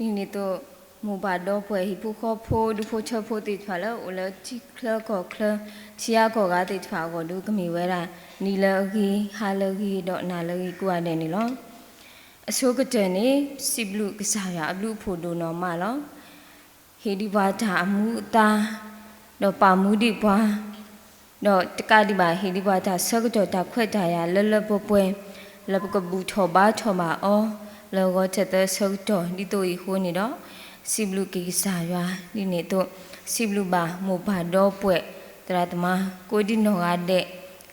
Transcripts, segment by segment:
ဒ်န့ၣ်အသိး မိၢ်ပၢ်ဒီပုၢ်ဝဲၢ် ဟံၣ်ဖိဃီဖိ ဒူဖိထၢဖိသ့ၣ်တဖၣ်လၢအိၣ်လၢထံချၢကီၢ်ချၢ ထံဂၤကီၢ်ဂၤသ့ၣ်တဖၣ်အဂီၢ်ဒီး ကမ့ၢ်ဝဲဒၣ် နံၤလၢအဂ့ၤ ဟါလၢအဂ့ၤ ဒီးနၤလၢအဂ့ၤကိးဂၤဒဲးန့ၣ်လီၤ. အဆိကတၢၢ်န့ၣ် စံးဘျုးကစၢ်ယွၤအဘျုးအဖှိၣ်ဒိၣ်နီၢ်မးလီၤ. ဟ့ၣ်ဒံးပှၤတၢ်အမူအသါ ဒီးပာ်မူဒံးပှၤ ဒီးတကးဒံးဘၣ် ဟ့ၣ်ဒံးပှၤတၢ်ဆၢကတီၢ်တၢ်ခွဲးတၢ်ယာ်လၢလၢပှဲၤပှဲၤ လၢပကဘူၣ်ထီၣ်ဘါထီၣ်ဘၣ်အီၤ လၢဂီၤထၢၣ်သၢဆၢကတီၢ်ဒ်သိးအံၤအဃိန့ၣ်ဒီး စံးဘျုးက့ၤကစၢ်ယွၤ ဒ်န့ၣ်အသိး စံးဘျုးဘၣ်မိၢ်ပၢ်ဒီပုၢ်ဝဲၢ် သရၣ်သမါ ကိးဒံနီၢ်ဂၤဒဲး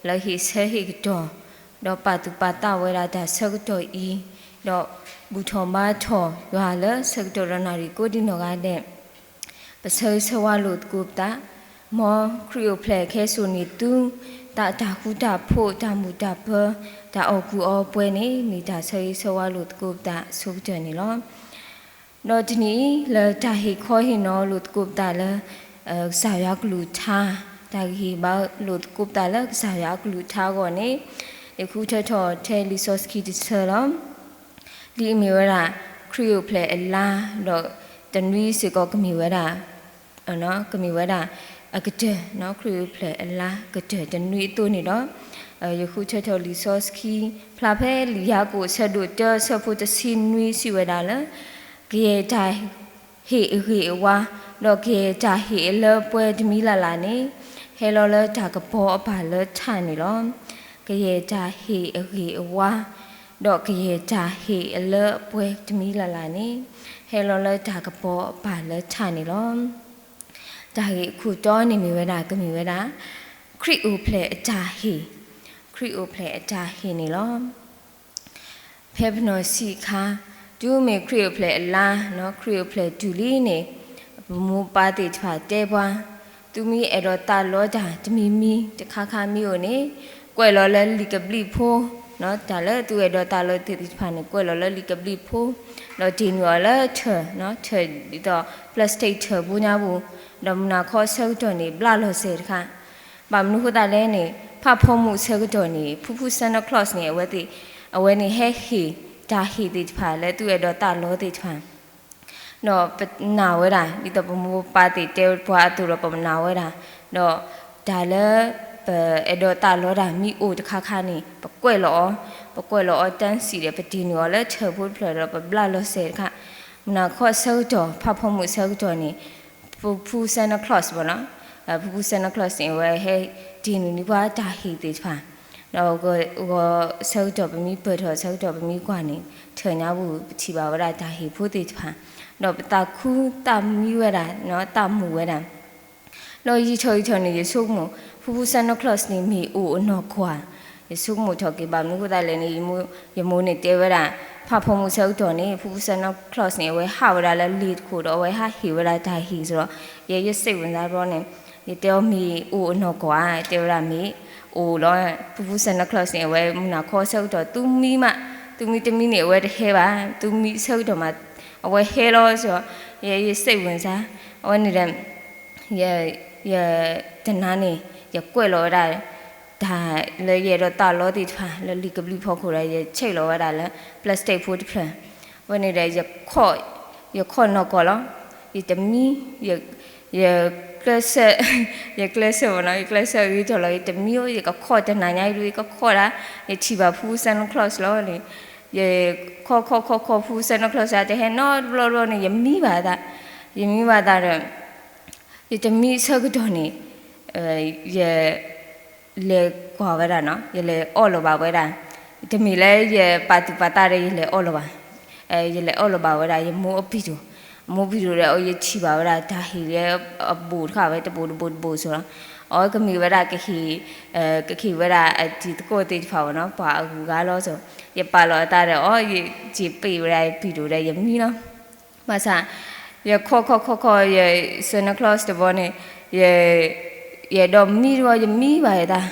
လၢဟ့ၣ်ဆၢဟ့ၣ်ကတီၢ် ဒီးပာ်သူၣ်ပာ်သးဝဲဒၣ်တၢ်ဆၢကတီၢ်အံၤ ဒီးဘူၣ်ထီၣ်ဘါထီၣ်ယွၤလၢဆၢကတီၢ်ဒီးနၣ်ရံၣ်ကိးဒံနီၢ်ဂၤဒဲး ပဆၢဂ့ၤဆၢဝါလိာ်သကိးပသး, မ်ခရံာ်အိၣ်ဖျဲၣ်ခဲစိာ်န့ၢ်သု သးတၢ်ဃူတၢ်ဖိး တၢ်မုာ်တၢ်ပၢၤ တၢ်အီၣ်ကူၣ်အီပှဲၤန့ၣ် မ့ၢ်တၢ်ဆၢဂ့ၤဆၢဝါလိာ်သကိးပသးအဆိကတၢၢ်န့ၣ်လီၤ. ဒီးတနံၤအံၤ လၢတၢ်ဟ့ၣ်ခီဟ့ၣ်နီၤလိာ်သကိးပသးလၢ ကစၢ်ယွၤကလုၢ်ကထါ, တၢ်ဂ့ၢ်ဘါလိာ်သကိးပသးလၢကစၢ်ယွၤအကလုၢ်ကထါအဂီၢ်န့ၣ်, ယဃုထၢထီၣ်ထဲလံာ်စီဆှံတဆၢလီၤ. လံာ်အမ့ၢ်ဝဲဒၣ် ခရံာ်အိၣ်ဖျဲၣ်အလါ, ဒီးတနွံစ့ၢ်ကီးကမ့ၢ်ဝဲဒၣ် ကမ့ၢ်ဝဲဒၣ် အကတၢၢ် ခရံာ်အိၣ်ဖျဲၣ်အလါကတၢၢ်တနွံအသိးန့ၣ်ဒီး, ယဃုထၢထီၣ်လံာ်စီဆှံ ဖျါဖဲလံာ်ယၤကိာ်အဆၢဒိၣ်တၢအဆၢဖိတဆံနွံစံးဝဲဒၣ်လၢ ကယဲၢ်တၢ်ဟ့ၣ်အဂ့ၤအဝါ, ဒီးကယဲၢ်တၢ်ဟ့ၣ်အလၢအပှဲၤတမံၤလၢ်လၢ်န့ၣ်, ဟဲလီၤလၢတၢ်ကပီၤအပၢ်လၢထးန့ၣ်လီၤ. ကယဲၢ်တၢ်ဟ့ၣ်အဂ့ၤအဝါ, ဒီးကယဲၢ်တၢ်ဟ့ၣ်အလၢအပှဲၤတမံၤလၢ်လၢ်န့ၣ်, ဟဲလီၤလၢတၢ်ကပီၤအပၢ်လၢထးန့ၣ်လီၤ. တၢ်ဂ့ၢ်အခိၣ်တီန့ၣ်မ့ၢ်ဝဲဒၣ် ကမ့ၢ်ဝဲဒၣ် ခရံာ်အိၣ်ဖျဲၣ်အတၢ်ဟ့ၣ်, ခရံာ်အိၣ်ဖျဲၣ်အတၢ်ဟ့ၣ်န့ၣ်လီၤ. ဖဲပနီၢ်ဆံးအခါ, တုၤမ့ၢ်ခရံာ်အိၣ်ဖျဲၣ်အလါ, ခရံာ်အိၣ်ဖျဲၣ်တုၤလံန့ၣ်, ပမိၢ်ပၢ်သ့ၣ်တဖၣ်တဲပှၤ, သုမ့ၢ်အဲၣ်ဒိးသးလီတၢ်တမံၤမံၤတခါခါမ့ၢ်အိၣ်န့ၣ်, ကွဲးလီၤလၢလံာ်ကဘျံးဖိ, တၢ်လၢသုအဲၣ်ဒိးသးလီသ့ၣ်တဖၣ်န့ၣ် ကွဲးလီၤလၢလံာ်ကဘျံးဖိ, ဒီးတ့ၢ်နုာ်အီၤလၢထၢၣ်, ထၢၣ်ဒ်သိး plastic ထၢၣ်ဖိညါပူၤ, ဒီးမုၢ်နၤခီအဆၢကတီၢ်န့ၣ် ဘျးလီၤစဲၤတခါ ဘၣ်မနုၤအဃိသတးလဲၣ်န့ၣ် ဖးဖီမုၢ်အဆၢကတီၢ်န့ၣ် ဖုဖု Santa Claus န့ၣ် အဝဲသ့ၣ်, အဝဲန့ၣ်ဟဲဟ့ၣ်တၢ်ဟ့ၣ်သ့ၣ်တဖၣ်လၢသုအဲၣ်ဒိးသးလီသ့ၣ်တဖၣ်, ဒီးပနာ်ဝဲဒၣ် ဒ်သိးပမိၢ်ပၢ်သ့ၣ်တဲပှၤအသိးဒီးပနာ်ဝဲဒၣ်, ဒီးတၢ်လၢပအဲၣ်ဒိးသးလီတၢ်မ့ၢ်အိၣ်တခါခါန့ၣ် ပကွဲးလီၤအီၤ, ပကွဲးလီၤအီၤတၢ်စံးဒီး ပတ့ၢ်နုာ်အီၤလၢထၢၣ်ဖိတဖျၢၣ်ဒီးပဘျးလီၤစဲၤတခါ, မုၢ်နၤခီအဆၢကတီၢ် ဖးဖီမုၢ်အဆၢကတီၢ်န့ၣ် ဖုဖု Santa Claus ဘၣ်နီၤ, ဖုဖု Santa Claus န့ၣ် အဝဲဟဲတ့ၢ်နုာ်န့ၢ်ပှၤတၢ်ဟ့ၣ်သ့ၣ်တဖၣ်, ဒီးဂီၤဆၢကတီၢ်ပမ့ၢ်ပၢၢ်ထီၣ်ဆၢကတီၢ်ပမ့ၢ်ကွၢ်န့ၣ် ထၢၣ်ညါပူၤ ပထံၣ်ဘၣ်ဝဲဒၣ်တၢ်ဟ့ၣ်ဖိသ့ၣ်တဖၣ်, ဒီးပသးခုသးမံဝဲဒၣ်, သးမုာ်ဝဲဒၣ် ဒီးယံာ်ထီၣ်ယံာ်ထီၣ်န့ၣ် ယဆိကမိၣ် ဖုဖု Santa Claus န့ၣ် မ့ၢ်အိၣ်အနီၢ်ကီၢ်ဧါ, ယဆိကမိၣ်ထီၣ်က့ၤ ဘၣ်မနုၤအဃိသတးလဲၣ်န့ၣ် ယမိၢ်န့ၣ်တဲဝဲဒၣ် ဖးဖီမုၢ်ဆၢကတီၢ်န့ၣ် ဖုဖု Santa Claus န့ၣ် အဝဲဟးဝဲဒၣ်လၢလ့ၣ်တခိၣ်ဒီး အဝဲဟးဟ့ၣ်ဝဲဒၣ်တၢ်ဟ့ၣ်စ့ၢ်ကီး, ယဲယစိတ်ဝင်စားဘျီန့ၣ် ယတဲအီၤ မ့ၢ်အိၣ်အနီၢ်ကီၢ်ဧါ, တဲဝဲဒၣ်မ့ၢ်အိၣ်လီၤ, ဖုဖု Santa Claus န့ၣ် အဝဲမုၢ်နၤခီဆၢကတီၢ် သုမံမး, သုမံတမံန့ၣ် အဝဲတဟဲဘၣ်, သုမံဆၢကတီၢ်မး အဝဲဟဲလီၤစ့ၢ်ကီး, ယဲယစိတ်ဝင်စား, အဝဲန့ၣ်ဒီး ယ ယတနၤန့ၣ် ယကွဲးလီၤဝဲဒၣ် တၢ်လၢယအဲၣ်ဒိးသးလီသ့ၣ်တဖၣ် လၢလံာ်ကဘျံးဖီခိၣ်ဒီး ယဆဲးလီၤဝဲဒၣ်လၢ plastic ဖိတဖျၢၣ်, အဝဲန့ၣ်ဒီး ယခီၣ်နီၢ်ကီၢ်လီၤ, ယတမံ, ယကျဲးစၢး, ယကျဲးစၢးဘၣ်နီၤ, ယကျဲးစၢးအဂ့ၤထီၣ်လီၤ, ယတမံဧိၤ ယကခီၣ်တနၤညါအံၤဒီး ယကခီၣ်ဒၣ်, ယထံၣ်ဘၣ်ဖု Santa Claus လီၤန့ၣ်, ယခီၣ်ခီၣ်ခီၣ်ခီၣ် ဖု Santa Claus တဟဲနီတဘျီဘျီန့ၣ် ယမံဘၣ်သး, ယမံဘၣ်သးဒီး ယတမံအဆၢကတီၢ်န့ၣ် ယလဲၤကွၢ်ဝဲဒၣ်နီၤ, ယလဲၤအီၣ်လီၤဘၣ်ဝဲဒၣ်, တမ့ၢ်လၢယပာ်သူၣ်ပာ်သးဒီး ယလဲၤအီၣ်လီၤဘၣ်, ယလဲၤအီၣ်လီၤဘၣ်ဝဲဒၣ် ယမိၢ်အပံၤဒိၣ်, မိၢ်ပံၤဒိၣ်ဒီး ယထံၣ်ဘၣ်ဝဲဒၣ် တၢ်ဟ့ၣ်လၢအဘူးတခါဝဲ တဘူးတဘူးတဘူးစ့ၢ်လီၤ, အဝဲကမ့ၢ်ဝဲဒၣ်ကဟ့ၣ်, ကဟ့ၣ်ဝဲဒၣ်အတံၤသကိးသ့ၣ်တဖၣ်ဘၣ်နီၤ, ပှၤအဂုၤအဂၤလီၤစ့ၢ်, ယပာ်လီၤအသးဒီး အီ ယစံးပ့ၢ်ဝဲဒၣ်ယပံၤဒိၣ်ဒီး ယမံလီၤ ဘၣ်ဆၣ် ယခီၣ်ခီၣ်ခီၣ်ခီၣ် ယ Santa Claus တဘျီန့ၣ်, ယ ယအဲၣ်ဒိးမံတဘျီ ယမံဘၣ်ယသး,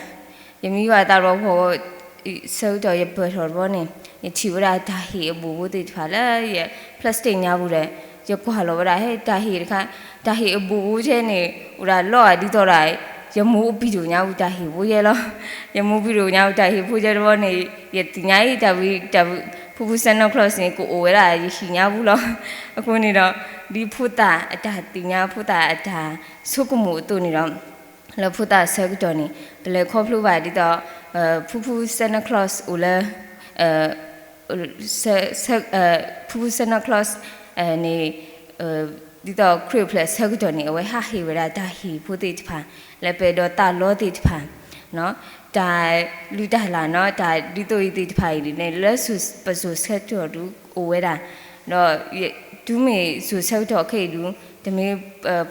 ယမံဘၣ်သးတဘျီ ဆၢကတီၢ်ယပၢၢ်ထီၣ်တဘျီန့ၣ်, ယထံၣ်ဝဲဒၣ်တၢ်ဟ့ၣ်အဘူးဘူးသ့ၣ်တဖၣ်လၢယ plastic ညါပူၤဒီး, ယကွၢ်လီၤဝဲဒၣ် ဟဲ တၢ်ဟ့ၣ်တခါ, တၢ်ဟ့ၣ်အဘူးဘူးထဲန့ၣ် အိၣ်ဒၣ်လီၢ်ဧါဒ်သိးဒီး ယမိၢ်အပံၤဒိၣ်ညါပူၤတၢ်ဟ့ၣ်ဖိယဲလီၤ, ယမိၢ်ပံၤဒိၣ်ညါပူၤတၢ်ဟ့ၣ်ဖိယဲတဘျီန့ၣ်, ယသ့ၣ်ညါအံၤ တၢ်ဝံ, တၢ်ဝံ ဖုဖု Santa Claus န့ၣ် ကအိၣ်ဝဲဒၣ်ယဟံၣ်ညါပူၤလီၤ. အဃိန့ၣ်ဒီး ဒ်ဖိသၣ်အတၢ်သ့ၣ်ညါ ဖိသၣ်အတၢ်ဆိကမိၣ်အသိးန့ၣ်ဒီး လၢဖိသၣ်ဆၢကတီၢ်န့ၣ် ပလဲၤခီဖျိဘၣ်ဒ်သိး ဖုဖု Santa Claus အိၣ်လၢ ဖုဖု Santa Claus န့ၣ် ဒ်သိးခရံာ်အိၣ်ဖျဲၣ်အဆၢကတီၢ်န့ၣ် အဝဲဟးဟ့ၣ်ဝဲဒၣ်တၢ်ဟ့ၣ်ဖိသ့ၣ်တဖၣ် လၢပှဲၤဒီးတၢ်လီသ့ၣ်တဖၣ် တၢ်လုၢ်တၢ်လၢ်နီၤ တၢ်ဒ်သိးအံၤသ့ၣ်တဖၣ်အံၤန့ၣ် လၢပစိၤဆၢကတီၢ်ဒုးအိၣ်ဝဲဒၣ်, ဒီးတုၤမ့ၢ်စိၤဆၢကတီၢ်ခဲအံၤဒုး တမ့ၢ်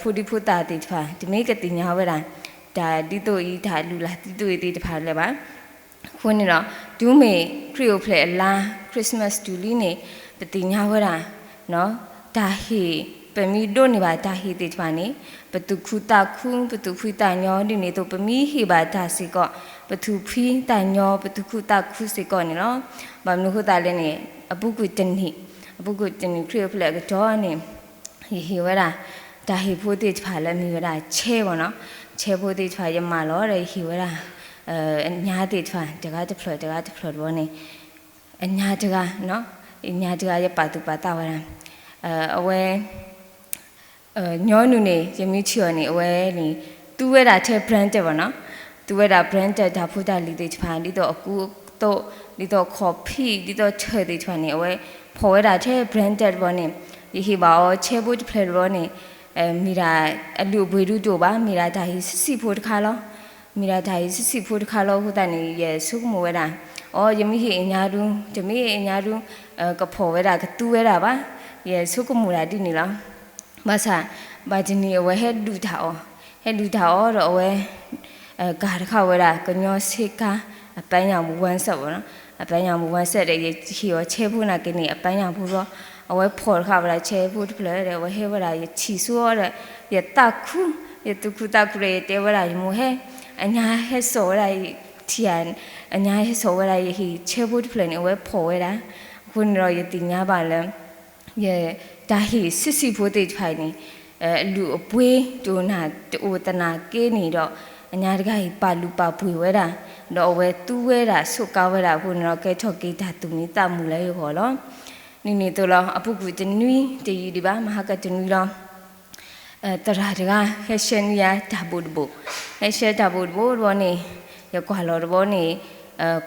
ဖိဒံဖိသၣ်သ့ၣ်တဖၣ် တမ့ၢ်ကသ့ၣ်ညါဝဲဒၣ် တၢ်ဒ်သိးအံၤ တၢ်လုၢ်လၢ်ဒ်သိးအံၤသ့ၣ်တဖၣ်လၢၤဘၣ်. အဃိန့ၣ်ဒီး တုၤမ့ၢ်ခရံာ်အိၣ်ဖျဲၣ်အလါ Christmas တုၤလံန့ၣ် ပသ့ၣ်ညါဝဲဒၣ် တၢ်ဟ့ၣ် ပမ့ၢ်ဒိးန့ၢ်ဘၣ်တၢ်ဟ့ၣ်သ့ၣ်တဖၣ်န့ၣ် ပသူၣ်ခုသးခု ပသူၣ်ဖှံသးညီ ဒ်န့ၣ်အသိး ပမ့ၢ်ဟ့ၣ်ဘၣ်တၢ်စ့ၢ်ကီး ပသူၣ်ဖှံသးညီ ပသူၣ်ခုသးခုစ့ၢ်ကီးန့ၣ်လီၤ. ဘၣ်မနုၤအဃိသတးလဲၣ်န့ၣ် အပူၤကွံာ်တနံၣ် အပူၤကွံာ်တနံၣ်ခရံာ်အိၣ်ဖျဲၣ်အကတီၢ်န့ၣ် ယဟ့ၣ်ဝဲဒၣ် တၢ်ဟ့ၣ်ဖိသ့ၣ်တဖၣ်လၢအမ့ၢ်ဝဲဒၣ် chair ဘၣ်နီၤ, chair ဖိသ့ၣ်တဖၣ် ယမၢလီၤဒီးယဟ့ၣ်ဝဲဒၣ် အညါသ့ၣ်တဖၣ် တဂၤတဖျၢၣ် တဂၤတဖျၢၣ်တဘျီန့ၣ် အညါတဂၤ အညါတဂၤ ယပာ်သူၣ်ပာ်သးဝဲဒၣ် အဝဲ ညီနုၢ်န့ၣ် ယမ့ၢ်ထံၣ်အီၤန့ၣ် အဝဲန့ၣ် သူဝဲဒၣ်ထဲ branded ဘၣ်နီၤ, သူဝဲဒၣ် branded တၢ်ဖိတၢ်လံၤသ့ၣ်တဖၣ် ဒ်သိးအကူအသိး ဒ်သိးခီၣ်ဖံး ဒ်သိးထၢၣ်သ့ၣ်တဖၣ်န့ၣ် အဝဲဖီၣ်ဝဲဒၣ်ထဲ branded တဘျီန့ၣ် ယဟ့ၣ်ဘၣ်အီၤ chair ဖိတဖျၢၣ်တဘျီန့ၣ် မ့ၢ်ဒၣ်အလုၢ်အပှ့ၤဒုးတအိၣ်ဘၣ် မ့ၢ်ဒၣ်တၢ်ဟ့ၣ်ဆံးဆံးဖိတခါလီၤ. မ့ၢ်ဒၣ်တၢ်ဟ့ၣ်ဆံးဆံးဖိတခါလီၤအဃိသတးန့ၣ် ယဆိကမိၣ်ဝဲဒၣ် အိ ယမ့ၢ်ဟ့ၣ်အညါဒုး တမ့ၢ်အညါဒုး ကဖီၣ်ဝဲဒၣ်ကသူဝဲဒၣ်ဘၣ်, ယဆိကမိၣ်ဒၣ်ဒ်န့ၣ်လီၤ. ဘၣ်ဆၣ် ဘၣ်တနံၤအဝဲဟဲဒုးတၢ်အီၤ, ဟဲဒုးတၢ်အီၤဒီးအဝဲ ကၤတခါဝဲဒၣ် ကညီဆ့ကၤ အပန်းရောင်ဝမ်းစိပ် ဘၣ်နီၤ, အပန်းရောင်ဝမ်းစိပ် ဒီး ယဟ့ၣ်အီၤ chair ဖိနာ်က့န့ၣ် အပန်းရောင်ဖိဒီး အဝဲဖီၣ်တခါဝဲဒၣ် chair ဖိတဖျၢၣ်ဒီး အဝဲဟဲဝဲဒၣ် ယထံၣ်ဆိဒီး ယသးခု ယသူၣ်ခုသးခုဒီး ယတဲဝဲဒၣ် ယမိၢ်ဟဲ အညါဟဲစိာ်ဝဲဒၣ် ထံၣ် အညါဟဲစိာ်ဝဲဒၣ် ယဟ့ၣ် chair ဖိတဖျၢၣ်န့ၣ် အဝဲဖီၣ်ဝဲဒၣ်, အဃိန့ၣ်ဒီး ယသ့ၣ်ညါဘၣ်လၢ ယ တၢ်ဟ့ၣ်ဆံးဆံးဖိသ့ၣ်တဖၣ်အံၤန့ၣ် အလုၢ်အပှ့ၤတအိၣ်နၢ် တအိၣ်သနာ်က့န့ၣ်ဒီး အညါတဂၤအံၤ ပာ်လုၢ်ပာ်ပှ့ၤဝဲဒၣ် ဒီးအဝဲသူဝဲဒၣ် ဆိးကါဝဲဒၣ်အဃိန့ၣ်ဒီး ကဲထီၣ်က့ၤတၢ်သူၣ်မံသးမုာ်လၢယဂီၢ်လီၤ. ဒ်န့ၣ်အသိးလီၤ အပူၤကွံာ်တနွံတယံာ်ဒံးဘၣ် မဟါကတနွံလီၤ သရၣ်တဂၤ ဟဲရှဲန့ၢ်ယၤတၢ်ဘိၣ်တဘိၣ်, ဟဲရှဲတၢ်ဘိၣ်တဘိၣ်တဘျီန့ၣ် ယကွၢ်လီၤတဘျီန့ၣ်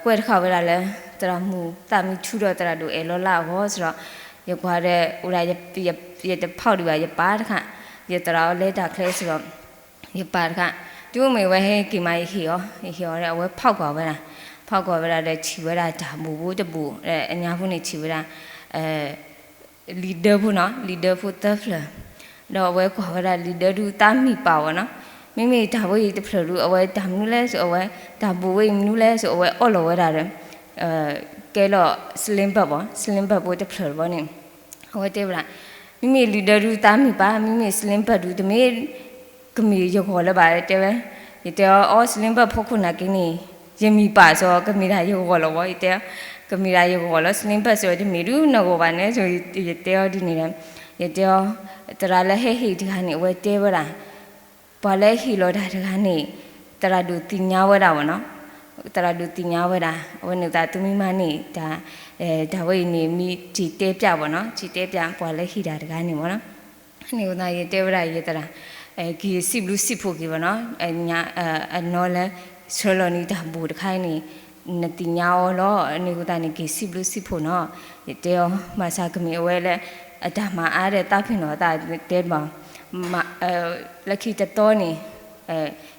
ကွဲးတခါဝဲဒၣ်လၢ သရၣ်မုၣ်သးမံထူဒီးသရၣ်ဒိၣ်အဲၣ်လီၤလၢအဂီၢ်စ့ၢ်ဒီး ယကွၢ်ဒီး ဝဲဒၣ် ယတဖီၣ်ဒံးဘၣ် ယပာ်တခါ, ယသရၣ်အီၤလဲၤတၢ်ချဲစ့ၢ်ဒီး ယပာ်တခါ, တုၤမ့ၢ်ဝဲဟဲက့ၤမး ယဟ့ၣ်အီၤ ယဟ့ၣ်အီၤဒီး အဝဲဖီၣ်ကွၢ်ဝဲဒၣ်, ဖီၣ်ကွၢ်ဝဲဒၣ်ဒီးထံၣ်ဝဲဒၣ်တၢ်ဘိၣ်ဘိၣ်တဘိၣ် အညါဖိန့ၣ်ထံၣ်ဝဲဒၣ် လံာ်ဒၢဖိနီၤ လံာ်ဒၢဖိသၢဖျၢၣ်, ဒီးအဝဲကွၢ်ဝဲဒၣ်လံာ်ဒၢဒုးသးမံပာ်ဝဲနီၤ, မ့မ့ၢ်တၢ်ဖိအံၤတဖျၢၣ်ဒုး အဝဲတၢ်မနုၤလဲၣ်စိ အဝဲတၢ်ဘိၣ်ဝဲအံၤမနုၤလဲၣ်စိ အဝဲအီၣ်လီၤဝဲဒၣ်ဒီး ကဲလီၤ slim bag ဘၣ် slim bag ဖိတဖျၢၣ်တဘျီန့ၣ် အဝဲတဲဝဲဒၣ် မ့မ့ၢ်လံာ်ဒၢဒုးသးမံပာ် မ့မ့ၢ် slim bag ဒုး တမ့ၢ် ကမ့ၢ်ယဂီၢ်လၢၤဘၣ် တဲဝဲ, ယတဲအီၤ slim bag ဖီခိၣ်နာ်က့န့ၣ် ယမံပာ်စ့ၢ် ကမ့ၢ်ဒၣ်ယဂီၢ်လီၤဝဲ ယတဲ ကမ့ၢ်ဒၣ်ယဂီၢ်လီၤ slim bag စ့ၢ် တမ့ၢ်ဒုးနဂီၢ်ဘၣ်န့ၣ်စ့ၢ် ယတဲအီၤဒ်န့ၣ်ဒီး ယတဲအီၤ သရၣ်လၢဟဲဟ့ၣ်တဂၤန့ၣ် အဝဲတဲဝဲဒၣ် ပှၤလၢဟ့ၣ်လီၤတၢ်တဂၤန့ၣ် သရၣ်ဒိၣ်သ့ၣ်ညါဝဲဒၣ်ဘၣ်နီၤ, သရၣ်ဒိၣ်သ့ၣ်ညါဝဲဒၣ် အဝဲန့ၣ်သးသုမ့ၢ်မၤန့ၢ် တၢ်ဝဲအံၤန့ၣ် မ့ၢ်စံးတဲပျးဘၣ်နီၤ စံးတဲပျး ပှၤလၢဟ့ၣ်တၢ်တဂၤန့ၣ်ဘၣ်နီၤ, န့ၣ်အဃိသတး ယတဲဝဲဒၣ်ယသရၣ် က့ၤစံးဘျုးစံးဖှိၣ်က့ၤဘၣ်နီၤ, အနီၢ်လၢ ဆှၢလီၤန့ၢ်တၢ်ဘိၣ်တခါအံၤန့ၣ် နသ့ၣ်ညါအီၤလီၤ, န့ၣ်အဃိသတးန့ၣ် က့ၤစံးဘျုးစံးဖှိၣ်နီၤ, ယတဲအီၤ ဘၣ်ဆၣ်ကမ့ၢ်အဝဲလၢ အတၢ်မၤအါဒီးသးပ့ၤနီၣ်အသးတဲဘၣ်, လၢခံတသီန့ၣ်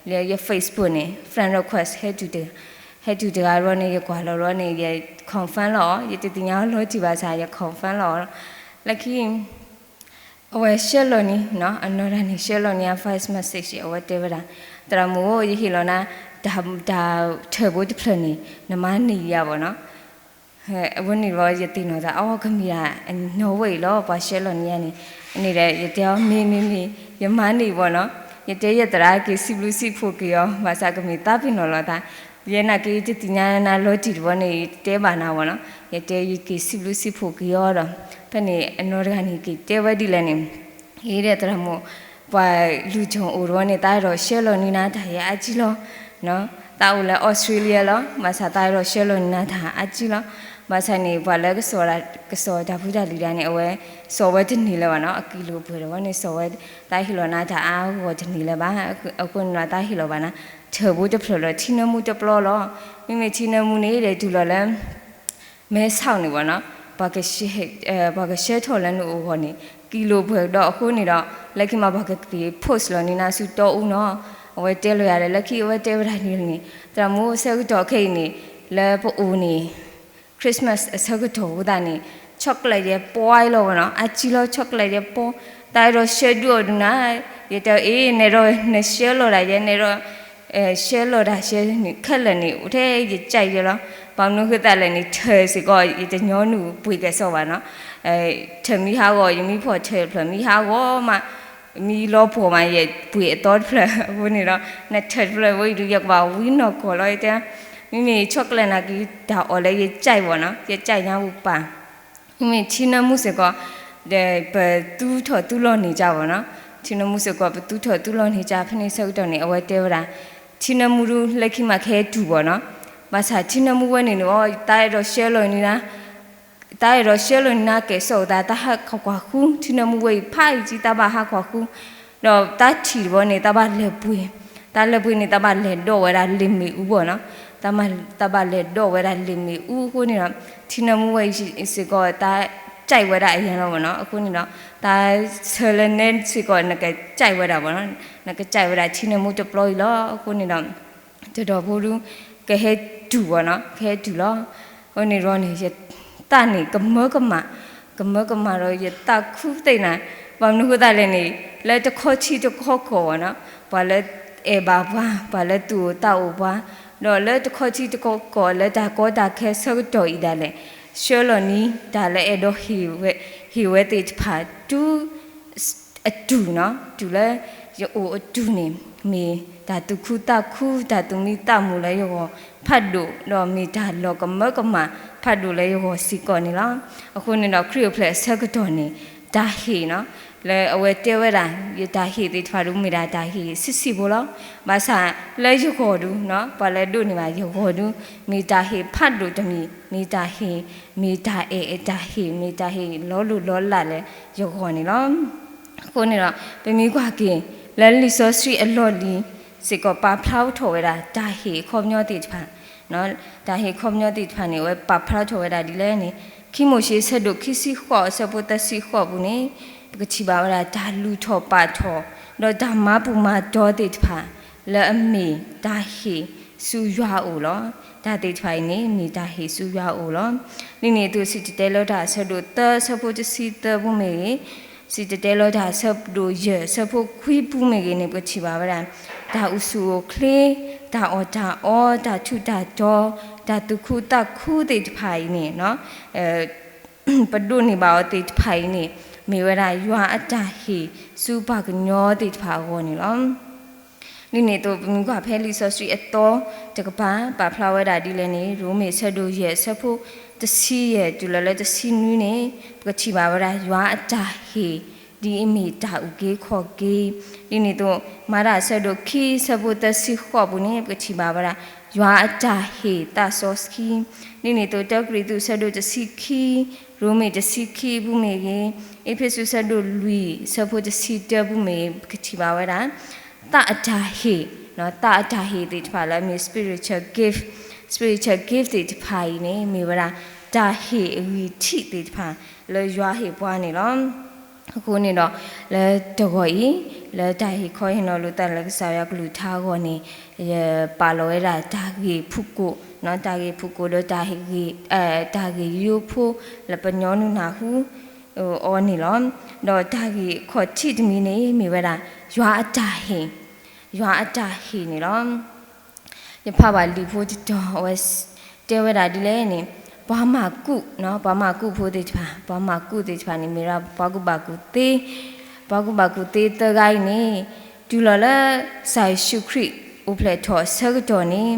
လၢယ Facebook န့ၣ် friend request ဟဲတုၤတဂၤဘျီန့ၣ် ယကွၢ်လီၤဘျီန့ၣ် ယ confirm လီၤအီၤ, ယတသ့ၣ်ညါအီၤလီၤတံၢ်ဘၣ်ဆၣ် ယ confirm လီၤအီၤ, လၢခံ အဝဲဆှၢလီၤန့ၢ်နီၤ အနီၢ်တဂၤန့ၣ် ဆှၢလီၤန့ၢ်ယၤ voice message အဝဲတဲဝဲဒၣ် သရၣ်မုၣ်ဧၢ ယဟ့ၣ်လီၤနၤ တၢ်ထၢၣ်ဘိတဖျၢၣ်န့ၣ် နမၤန့ၢ်ယၤဘၣ်နီၤ, အဝဲန့ၣ်ဘျီ ယသ့ၣ်နီၣ်သး အိ ကမ့ၢ်ဒၣ်အနီၢ်ဝဲအံၤလီၤ ပှၤဆှၢလီၤန့ၢ်ယၤန့ၣ်, န့ၣ်ဒီး ယတဲအီၤ မ့ၢ် မ့ၢ် မ့ၢ် ယမၤန့ၢ်ဘၣ်နီၤ, ယတဲယသရၣ်က့ၤစံးဘျုးစံးဖှိၣ်က့ၤအီၤ ဘၣ်ဆၣ်ကမ့ၢ်သးပ့ၤနီၣ်လီၤသး, ယဲနာ်က့ ယတသ့ၣ်ညါနၤလီၤတံၢ်တဘျီန့ၣ် ယတဲဘၣ်နၤဘၣ်နီၤ, ယတဲယက့ၤစံးဘျုးစံးဖှိၣ်က့ၤအီၤဒီး ဖဲန့ၣ် အနီၢ်တဂၤန့ၣ် က့ၤတဲဝဲဒ်လဲၣ်န့ၣ် ဟ့ၣ်ဒီးသရၣ်မုၣ် ပှၤလူၤကၠိၣ်အိၣ်တဘျီန့ၣ် သးအဲၣ်ဒိးဆှၢလီၤန့ၢ်နၤတၢ်ယဲအါကံလီၤ, သးအိၣ်လၢ Australia လီၤ, ဘၣ်ဆၣ်သးအဲၣ်ဒိးဆှၢလီၤန့ၢ်နၤတၢ်အါကံလီၤ, ဘၣ်ဆၣ်န့ၣ် ပှၤလၢကစိာ်တၢ်ဖုတၢ်လံၤဒၣ်န့ၣ် အဝဲစိာ်ဝဲတန့ၢ်လၢၤဘၣ်နီၤ, အကံလိာ်ပှဲၤတဝီန့ၣ် စိာ်ဝဲ တၢ်ဟ့ၣ်လီၤနၤတၢ်အါဂီၢ်တန့ၢ်လၢၤဘၣ်, အဃိန့ၣ်ဒီး တၢ်ဟ့ၣ်လီၤဘၣ်နၤ ထၢၣ်ဖိတဖျၢၣ်ဒီး ထံနၢမူတပျီလီၤ. မ့မ့ၢ်ထံနၢမူန့ၣ်ဒီး တုၤလီၤလၢ မဲဆီးန့ၣ်ဘၣ်နီၤ, ပှၤကဆှၢထီၣ်လၢနအိၣ်အဂီၢ်န့ၣ် ကံလိာ်ပှဲၤဒီးအဃိန့ၣ်ဒီး လၢခံမးပှၤကက့ၤ post လီၤန့ၢ်နၤဆူတီအူနီၤ, အဝဲတဲလီၤယၤဒီး လၢခံအဝဲတဲဝဲဒၣ်ဒ်န့ၣ် သရၣ်မူအဆၢကတီၢ်ခဲအံၤန့ၣ် လၢပအိၣ်န့ၣ် Christmas အဆၢကတီၢ်အဃိသတးန့ၣ် chocolate ယဲပှဲၤလီၤဘၣ်နီၤ, အါကံလီၤ chocolate ယဲပှဲၤ, တၢ်အဲၣ်ဒိးဆှၢဒုးအီၤဒုးနၤ, ယတဲအီၤ အ့ နဲဒီးနဆှၢလီၤဒၣ်ယဲ နဲဒီး ဆှၢလီၤဒၣ်ဆှၢန့ၣ် ခဲလၢာ်န့ၣ် အိၣ်ထဲယကၠဲးယဲလီၤ. ဘၣ်မနုၤဃိသတးလဲၣ်န့ၣ် ထၢၣ်စ့ၢ်ကီး ယတညီနုၢ်ပှ့ၤကဲၣ်ဆိးဘၣ်နီၤ, ထၢၣ်မံဟးဂီၤ ယမံဖီၣ်ထၢၣ်တဖျၢၣ် မံဟးဂီၤမး မံလီၤပှီၢ်မး ယပှ့ၤအသီတဖျၢၣ်အဃိန့ၣ်ဒီး နထၢၣ်တဖျၢၣ်ဝဲအံၤဒုး ယကဘၣ်ဝံနီၢ်ကီၢ်လီၤ ယတဲ, မ့မ့ၢ် chocolate နာ်က့တၢ်အီၣ်လၢယကၠဲးဘၣ်နီၤ, ယကၠဲးညါပူၤပၢ် မ့မ့ၢ်ထံနၢမူစ့ၢ်ကီး ပသူထီၣ်သူလီၤန့ၢ်ကၠၢ်ဘၣ်နီၤ, ထံနၢမူစ့ၢ်ကီး ပသူထီၣ်သူလီၤန့ၢ်ကၠၢ် ဖဲန့ၣ်ဆၢကတီၢ်န့ၣ် အဝဲတဲဝဲဒၣ် ထံနၢမူဒုး လၢခံမးကဟဲတူၢ်ဘၣ်နီၤ, ဘၣ်ဆၣ်ထံနၢမူဝဲန့ၣ်န့ၣ် တၢ်အဲၣ်ဒိးဆှၢလီၤန့ၢ်နၤ တၢ်အဲၣ်ဒိးဆှၢလီၤန့ၢ်နၤ ကဲၣ်ဆိးအသး တၢ်ဟးကွၢ်ဃု ထံနၢမူဝဲအံၤ ဖးအံၤကံ တၢ်ဘၣ်ဟးကွၢ်ဃု, ဒီးတၢ်ထံၣ်တဘျီန့ၣ် တၢ်ဘၣ်လဲၤပှ့ၤ, တၢ်လဲၤပှ့ၤန့ၣ် တၢ်ဘၣ်လဲၤဒိးဝဲဒၣ်လ့ၣ်မ့ၣ်အူဘၣ်နီၤ, တၢ်ဘၣ်လဲၤဒိးဝဲဒၣ်လ့ၣ်မ့ၣ်အူအဃိန့ၣ်ဒီး ထံနၢမူဝဲအံၤစ့ၢ်ကီး တၢ်ကၠဲးဝဲဒၣ်အယံၤလီၤဘၣ်နီၤ, အဃိန့ၣ်ဒီး တၢ်ဆၢလၢနဲစ့ၢ်ကီး နကကၠဲးဝဲဒၣ်ဘၣ်နီၤ, နကကၠဲးဝဲဒၣ်ထံနၢမူတပျီအံၤလီၤ, အဃိန့ၣ်ဒီး တဒီးဖိဒုး ကဟဲတူၢ်ဘၣ်နီၤ, ကဟဲတူၢ်လီၤ. အဃိန့ၣ်ဒီးန့ၣ် ယသးန့ၣ် ကမၢကမၣ်, ကမၢကမၣ်ဒီးယသးခုသ့ၣ်နၤ, ဘၣ်မနုၤဃိသတးလဲၣ်န့ၣ် လၢတခီထံတခီကီၢ်ဘၣ်နီၤ, ပှၤလၢအဲၣ်ဘၣ်ပှၤ, ပှၤလၢသူၣ်အိၣ်သးအိၣ်ပှၤ, ဒီးလၢတခီထံတခီကီၢ် လၢတၢ်ကီတၢ်ခဲဆၢကတီၢ်အံၤဒၣ်လဲာ် ဆှၢလီၤန့ၢ် တၢ်လၢအဲၣ်ဒိးဟ့ၣ်ဝဲ, ဟ့ၣ်ဝဲသ့ၣ်တဖၣ် တုၤ အတူၢ်နီၤ, တုၤလၢယအိၣ်အတူၢ်န့ၣ် မ့ၢ်တၢ်သူၣ်ခုသးခု တၢ်သူၣ်မံသးမုာ်လၢယဂီၢ်ဖးဒိၣ်, ဒီးမ့ၢ်တၢ်လီၤကမၢကမၣ်ဖးဒိၣ်လၢယဂီၢ်စ့ၢ်ကီးန့ၣ်လီၤ. အဃိန့ၣ်ဒီး ခရံာ်အိၣ်ဖျဲၣ်အဆၢကတီၢ်န့ၣ် တၢ်ဟ့ၣ်နီၤ, လၢအဝဲတဲဝဲဒၣ် ယတၢ်ဟ့ၣ်သ့ၣ်တဖၣ်ဒုး မ့ၢ်ဒၣ်တၢ်ဟ့ၣ်ဆံးဆံးဖိလီၤ. ဘၣ်ဆၣ်လၢယဂီၢ်ဒုးနီၤ, ပှၤလၢအဒိးန့ၢ်ဘၣ်ယဂီၢ်ဒုး မ့ၢ်တၢ်ဟ့ၣ်ဖးဒိၣ်တမံၤ, မ့ၢ်တၢ်ဟ့ၣ်, မ့ၢ်တၢ်အဲၣ်အတၢ်ဟ့ၣ်, မ့ၢ်တၢ်ဟ့ၣ်လီၤလိၢ်လီၤလးလၢယဂီၢ်န့ၣ်လီၤ. အဃိန့ၣ်ဒီး ပမ့ၢ်ကွၢ်က့ၤ လၢလံာ်စီဆှံအလီၢ်လံၤစ့ၢ်ကီး ပာ်ဖျါထီၣ်ဝဲဒၣ် တၢ်ဟ့ၣ်အခီပညီသ့ၣ်တဖၣ်, တၢ်ဟ့ၣ်အခီပညီသ့ၣ်တဖၣ်န့ၣ် အဝဲပာ်ဖျါထီၣ်ဝဲဒၣ်ဒ်လဲၣ်န့ၣ် ခံမိၤၡ့ ဆၢဒိၣ်ခံဆံဃိး အဆၢဖိသၢဆံဃိးပူၤန့ၣ် ပကထံၣ်ဘၣ်ဝဲဒၣ် တၢ်လူၤထီၣ်ပာ်ထီၣ် ဒီးတၢ်မၤပူၤမၤတီၤသ့ၣ်တဖၣ် လၢအမ့ၢ်တၢ်ဟ့ၣ်ဆူယွၤအအိၣ်လီၤ. တၢ်သ့ၣ်တဖၣ်အံၤန့ၣ် မ့ၢ်တၢ်ဟ့ၣ်ဆူယွၤအအိၣ်လီၤ. ဒ်န့ၣ်အသိး စံၣ်တဲၤတဲလီၤတၢ် အဆၢဒိၣ်သၢ အဆၢဖိတဆံသၢပူၤမ့ၢ်ဂ့ၤ, စံၣ်တဲၤတဲလီၤတၢ် အဆၢဒိၣ်ယဲၢ် အဆၢဖိခွံပူၤမ့ၢ်ဂ့ၤန့ၣ် ပကထံၣ်ဘၣ်ဝဲဒၣ် တၢ်အိၣ်ဆူၣ်အိၣ်ချ့, တၢ်အီၣ်တၢ်အီ, တၢ်ထူးတၢ်တီၤ, တၢ်သူၣ်ခုသးခုသ့ၣ်တဖၣ်အံၤန့ၣ် ပဒိးန့ၢ်ဘၣ်အီၤသ့ၣ်တဖၣ်အံၤန့ၣ် မ့ၢ်ဝဲဒၣ်ယွၤအတၢ်ဟ့ၣ်ဆူပှၤကညီသ့ၣ်တဖၣ်အဂီၢ်န့ၣ်လီၤ. ဒ်န့ၣ်အသိး ပမ့ၢ်ကွၢ်ဖဲလံာ်စီဆှံအသီတကပၤ ပာ်ဖျါဝဲဒၣ်ဒ်လဲၣ်န့ၣ် ရိမ့ၤ အဆၢဒိၣ်ယဲၢ် အဆၢဖိတဆံယဲၢ် တုၤလီၤလၢတဆံနွံန့ၣ် ပကထံၣ်ဘၣ်ဝဲဒၣ် ယွၤအတၢ်ဟ့ၣ် ဒ်အမ့ၢ်တၢ်အုၣ်က့ၤခီၣ်က့ၤ, ဒ်န့ၣ်အသိး မၤတၢ်အဆၢဒိၣ်ခံ အဆၢဖိသၢဆံဃိးပူၤန့ၣ် ပကထံၣ်ဘၣ်ဝဲဒၣ် ယွၤအတၢ်ဟ့ၣ်သးစီဆှံ, ဒ်န့ၣ်အသိး တၢကရံၣ်သူး အဆၢဒိၣ်တဆံခံ, ရိမ့ၤတဆံခံပူၤမ့ၢ်ဂ့ၤ, အ့းဖ့းစူး အဆၢဒိၣ်လွံၢ် အဆၢဖိတဆံတၢပူၤမ့ၢ်ဂ့ၤ ပကထံၣ်ဘၣ်ဝဲဒၣ် သးအတၢ်ဟ့ၣ်, သးအတၢ်ဟ့ၣ်သ့ၣ်တဖၣ်လၢအမ့ၢ် spiritual gift, spiritual gift သ့ၣ်တဖၣ်အံၤန့ၣ် မ့ၢ်ဝဲဒၣ် တၢ်ဟ့ၣ်အဂံၢ်ထံးသ့ၣ်တဖၣ် လၢယွၤဟ့ၣ်ပှၤန့ၣ်လီၤ. အဃိန့ၣ်ဒီး လၢတဂီၤအံၤ လၢတၢ်ဟ့ၣ်ခီဟ့ၣ်နီၤလိာ်သးလၢကစၢ်ယွၤကလုၢ်ကထါအဂီၢ်န့ၣ် ယပာ်လီၤဝဲဒၣ်တၢ်ဂ့ၢ်ဖုၣ်ကိာ်, တၢ်ဂ့ၢ်ဖုၣ်ကိာ်ဒီးတၢ်ဂ့ၢ်, တၢ်ဂ့ၢ်ယိယိဖိ လၢပညီနုၢ်နၢ်ဟူအီၤန့ၣ်လီၤ. ဒီးတၢ်ဂ့ၢ်ခီၣ်ထံးတမံၤန့ၣ် မ့ၢ်ဝဲဒၣ် ယွၤအတၢ်ဟ့ၣ်, ယွၤအတၢ်ဟ့ၣ်န့ၣ်လီၤ. ယဖးဘၣ်လံာ်ဖိတတီၤ အဝဲတဲဝဲဒၣ်ဒ်လဲၣ်န့ၣ် ပှၤမၤကူး, ပှၤမၤကူးဖိသ့ၣ်တဖၣ်, ပှၤမၤကူးသ့ၣ်တဖၣ်န့ၣ် မ့ၢ်ဒၣ်ပှၤကူးဘၣ်ကူးသ့, ပှၤကူးဘၣ်ကူးသ့သၢဂၤအံၤန့ၣ် တုၤလီၤလၢ ကစၢ်ယ့ၣ်ၡူးခရံာ်အိၣ်ဖျဲၣ်ထီၣ်အဆၢကတီၢ်န့ၣ်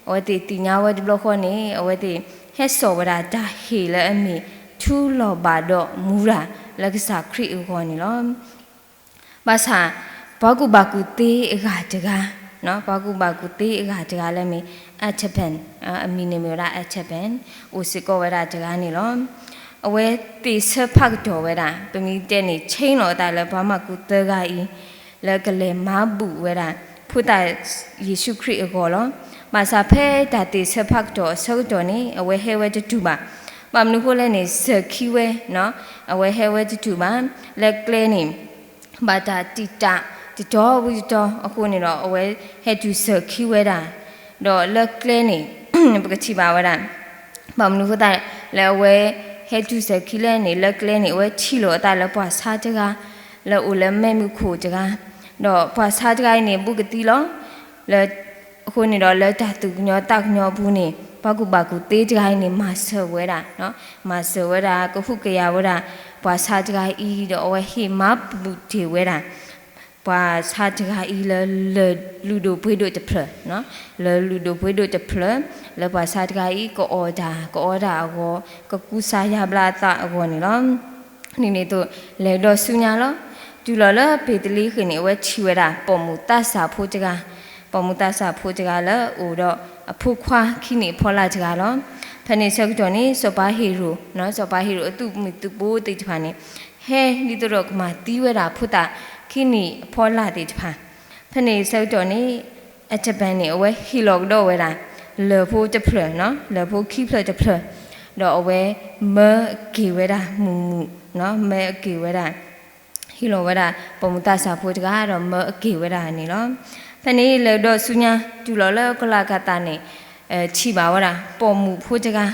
အဝဲသ့ၣ်သ့ၣ်ညါဝဲတဘျီဃီန့ၣ် အဝဲသ့ၣ်ဟဲစိာ်ဝဲဒၣ်တၢ်ဟ့ၣ်လၢအမ့ၢ် ထူလီၤဘၣ်ဒီးမူရၤ လၢကစၢ်ခရံာ်အဂီၢ်န့ၣ်လီၤ. ဘၣ်ဆၣ် ပှၤကူးဘၣ်ကူးသ့အဂၤတဂၤ, ပှၤကူးဘၣ်ကူးသ့အဂၤတဂၤလၢမ့ၢ် Antipas, အမံၤန့ၣ်မ့ၢ်ဝဲဒၣ် Antipas, အိၣ်စ့ၢ်ကီးဝဲဒၣ်တဂၤန့ၣ်လီၤ. အဝဲသ့ၣ်ဆၢဖးကတီၢ်ဝဲဒၣ် ပမ့ၢ်တဲန့ၣ် ဆ့လီၤအသးလၢပှၤမၢကူးသၢဂၤအံၤ လၢကလဲၤမၤဘူၣ်ဝဲဒၣ် ဖိသၣ်ယ့ၣ်ၡူးခရံာ်အဂီၢ်လီၤ. ဘၣ်ဆၣ်ဖဲတၢ်သ့ၣ်ဆၢဖးကတီၢ်အဆၢကတီၢ်န့ၣ် အဝဲဟဲဝဲတတူၢ်ဘၣ်. ဘၣ်မနုၤအဃိလဲၣ်န့ၣ် စၢၤခံဝဲ, အဝဲဟဲဝဲတတူၢ်ဘၣ်. လၢကျဲန့ၣ် ဘၣ်တၢ်တံာ်တာ်တတီဝံၤတတီအဃိန့ၣ်ဒီး အဝဲဟဲတုၤစၢၤခံဝဲဒၣ်, ဒီးလၢကျဲန့ၣ် ပကထံၣ်ဘၣ်ဝဲဒၣ် ဘၣ်မနုၤအဃိသတး လၢအဝဲဟဲတုၤစၢၤခံလဲၣ်န့ၣ် လၢကျဲန့ၣ် အဝဲထံၣ်လိာ်အသးလၢပှၤဆါတဂၤ လၢအိၣ်လၢမဲးမုၢ်ခိၣ်တဂၤ, ဒီးပှၤဆါတဂၤအံၤန့ၣ် ဘူးကသံလီၤ. လၢ အဃိန့ၣ်ဒီး လၢတၢ်သူၣ်ကညီၤသးကညီၤအပူၤန့ၣ် ပှၤကူၣ်ဘၣ်ကူၣ်သ့တဂၤအံၤန့ၣ် မၤစၢၤဝဲဒၣ်, မၤစၢၤဝဲဒၣ် ကဟုကယာ်ဝဲဒၣ် ပှၤဆါတဂၤအံၤ ဒီးအဝဲဟ့ၣ်မၤဘူၣ်တ့ၢ်ဝဲဒၣ် ပှၤဆါတဂၤအံၤလၢ လၢလုၢ်ဒိၣ်ပှ့ၤဒိၣ်တဖျၢၣ်, လၢလုၢ်ဒိၣ်ပှ့ၤဒိၣ်တဖျၢၣ် လၢပှၤဆါတဂၤအံၤ ကအီၣ်တၢ် ကအီတၢ်အဂီၢ် ကကူစါယါဘျါအသးအဂီၢ်န့ၣ်လီၤ. ဒ်န့ၣ်အသိး လဲၤကဒီးဆူညါလီၤ. တုၤလီၤလၢဘ့းသလ့ဃ့ၣ်န့ၣ် အဝဲထံၣ်ဝဲဒၣ် ပိာ်မုၣ်သးစၢ်ဖိတဂၤ, ပိာ်မုၣ်သးစၢ်ဖိတဂၤလၢအိၣ်ဒီးအဖိခွါခံနံၣ်အဖီလာ်တဂၤလီၤ. ဖဲန့ၣ်ဆၢကတီၢ်န့ၣ် စီၤပၤဟ့ၤရိာ်, စီၤပၤဟ့ၤရိာ်အသုးမုၢ်သုးဘိသ့ၣ်တဖၣ်န့ၣ် ဟဲဒ်သိးဒီးကမၤသံဝဲဒၣ်ဖိသၣ်ခံနံၣ်အဖီလာ်သ့ၣ်တဖၣ်. ဖဲန့ၣ်ဆၢကတီၢ်န့ၣ် Antipas န့ၣ် အဝဲဟ့ၣ်လီၤကဒီးဝဲဒၣ် လၢၢ်ဖိတဖျၢၣ်, လၢၢ်ဖိခံဖျၢၣ်တဖျၢၣ်, ဒီးအဝဲမၢအက့ၢ်ဝဲဒၣ်မုာ်မုာ်, မၢအက့ၢ်ဝဲဒၣ် ဟ့ၣ်လီၤဝဲဒၣ် ပိာ်မုၣ်သးစၢ်ဖိတဂၤ ဒီးမၢအက့ၢ်ဝဲဒၣ်န့ၣ်လီၤ. ဖဲန့ၣ်လဲၤကဒီးဆူညါ တုၤလီၤလၢကီၤလၤကၤသးန့ၣ် ထံၣ်ဘၣ်ဝဲဒၣ် ပိာ်မုၣ်ဖိတဂၤ,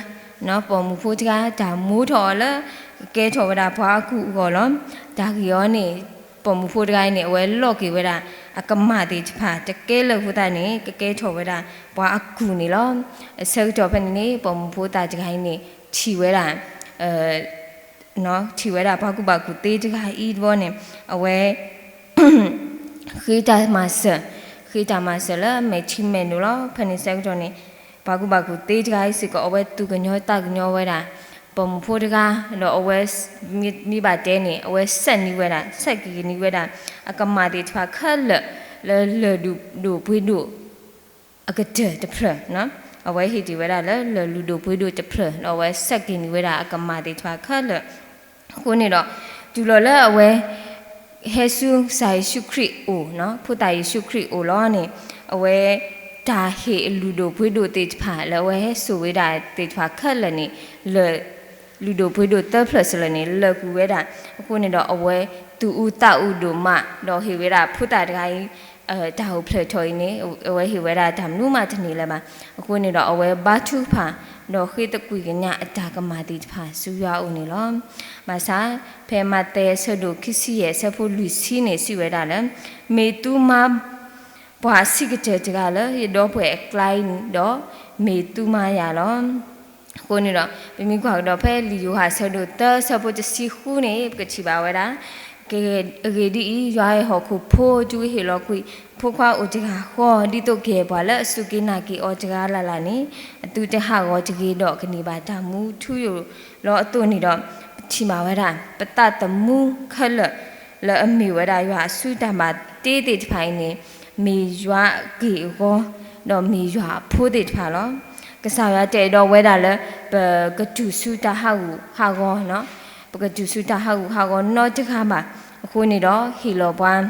ပိာ်မုၣ်ဖိတဂၤ တၢ်မိထီၣ်အီၤလၢ ကကဲထီၣ်ဝဲဒၣ်ပှၤအကူၣ်အဂီၢ်လီၤ. တၢ်ဂ့ၢ်အီၤန့ၣ် ပိာ်မုၣ်ဖိတဂၤအံၤန့ၣ် အဝဲလီၢ်က့ၤဝဲဒၣ် အကမၢ်သ့ၣ်တဖၣ် တကဲလၢာ်အဃိသတးန့ၣ် ကကဲထီၣ်ဝဲဒၣ်ပှၤအကူၣ်န့ၣ်လီၤ. အဆၢကတီၢ်ဖဲန့ၣ်န့ၣ် ပိာ်မုၣ်ဖိသၣ်တဂၤအံၤန့ၣ် ထံၣ်ဝဲဒၣ် ထံၣ်ဝဲဒၣ်ပှၤကူၣ်ဘၣ်ကူၣ်သ့တဂၤအံၤတဘျီန့ၣ် အဝဲ ဃ့တၢ်မၤစၢၤ, ဃ့တၢ်မၤစၢၤလၢမဲာ်ထံမဲာ်နိလီၤ. ဖဲန့ၣ်ဆၢကတီၢ်န့ၣ် ပှၤကူၣ်ဘၣ်ကူၣ်သ့တဂၤအံၤစ့ၢ်ကီး အဝဲသူၣ်ကညီၤသးကညီၤဝဲဒၣ် ပိာ်မုၣ်ဖိတဂၤ, ဒီးအဝဲ မ့ၢ်ဘၣ်တဲန့ၣ် အဝဲဆဲးန့ၢ်ဝဲဒၣ်, ဆဲးက့ၤန့ၢ်ဝဲဒၣ် အကမၢ်သ့ၣ်တဖၣ်ခဲလၢာ် လၢလၢၢ်လုၢ်ဒိၣ်ပှ့ၤဒိၣ် အကတၢၢ်တဖျၢၣ်, အဝဲဟ့ၣ်တ့ၢ်ဝဲဒၣ်လၢ လၢၢ်လုၢ်ဒိၣ်ပှ့ၤဒိၣ်တဖျၢၣ် ဒီးအဝဲဆဲးက့ၤန့ၢ်ဝဲဒၣ်အကမၢ်သ့ၣ်တဖၣ်ခဲလၢာ်. အဃိန့ၣ်ဒီး တုၤလီၤလၢအဝဲ ဟဲဆူကစၢ်ယ့ၣ်ၡူးခရံာ်အအိၣ်, ဖိသၣ်ယ့ၣ်ၡူးခရံာ်အအိၣ်လီၤန့ၣ် အဝဲ တၢ်ဟ့ၣ်အလုၢ်ဒိၣ်ပှ့ၤဒိၣ်သ့ၣ်တဖၣ် လၢအဝဲဟဲစိာ်ဝဲဒၣ်သ့ၣ်တဖၣ်ခဲလၢာ်န့ၣ် လၢၢ် လုၢ်ဒိၣ်ပှ့ၤဒိၣ်သၢဖျၢၣ်စ့ၢ်ကီးန့ၣ် လၢာ်ကွံာ်ဝဲဒၣ်. အဃိန့ၣ်ဒီး အဝဲသူၣ်အူသးအူဒိၣ်မး ဒီးဟ့ၣ်ဝဲဒၣ်ဖိသၣ်တဂၤအံၤ တၢ်အိၣ်ဖျဲၣ်ထီၣ်အံၤန့ၣ် အဝဲဟ့ၣ်ဝဲဒၣ်တၢ်မနုၤမးတန့ၢ်လၢၤဘၣ်. အဃိန့ၣ်ဒီး အဝဲဘါထုကဖၣ် ဒီးဃ့သကွံာ်ကညးအတၢ်ကမၣ်သ့ၣ်တဖၣ်ဆူယွၤအအိၣ်န့ၣ်လီၤ. ဘၣ်ဆၣ် ဖဲမးသဲအဆၢဒိၣ်ခံဆံယဲၢ် အဆၢဖိလွံၢ်ဆံန့ၣ် စံးဝဲဒၣ်လၢ မ့ၢ်သူမါ ပှၤအဆံးကတၢၢ်တဂၤလၢယဒီပုၢ်ဝဲၢ်အကျါအံၤဒီး မ့ၢ်သူမါယၤလီၤ. အဃိန့ၣ်ဒီး ပမ့ၢ်ကွၢ်ကဒီးဖဲလံာ်ယိၤဟၣ်အဆၢဒိၣ်သၢ အဆၢဖိတဆံဃုန့ၣ် ပကထံၣ်ဘၣ်ဝဲဒၣ် အဂ့ၢ်ဒ်အံၤ, ယွၤအဟီၣ်ခိၣ်ဖိ တုၤအဟ့ၣ်လီၤကွံာ် အဖိခွါအိၣ်တဂၤဃီ ဒ်သိးကဟ့ၣ်ပှၤလၢအစူၢ်က့ၤနာ်က့ၤအီၤတဂၤလၢ်လၢ်န့ၣ် အသုတဟးဂီၤတဂ့ၤဒီး ကန့ၢ်ဘၣ်တၢ်မူထူယိာ်လီၤအသိးန့ၣ်ဒီး ပထံၣ်ဘၣ်ဝဲဒၣ် ပသးသမူခဲလၢာ် လၢအမ့ၢ်ဝဲဒၣ်ယွၤအစုတၢ်ဘၣ်တ့သ့ၣ်တဖၣ်အံၤန့ၣ် မ့ၢ်ယွၤအက့ၢ်အဂီၤ ဒီးမ့ၢ်ယွၤအဖိသ့ၣ်တဖၣ်လီၤ. ကစၢ်ယွၤတဲဒီးဝဲဒၣ်လၢ ပကတုၤဆူတၢ်ဟးဂူာ်ဟးဂီၤ, ပကတုၤဆူတၢ်ဟးဂူာ်ဟးဂီၤနီတဂၤဘၣ်. အဃိန့ၣ်ဒီး ဟ့ၣ်လီၤပှၤ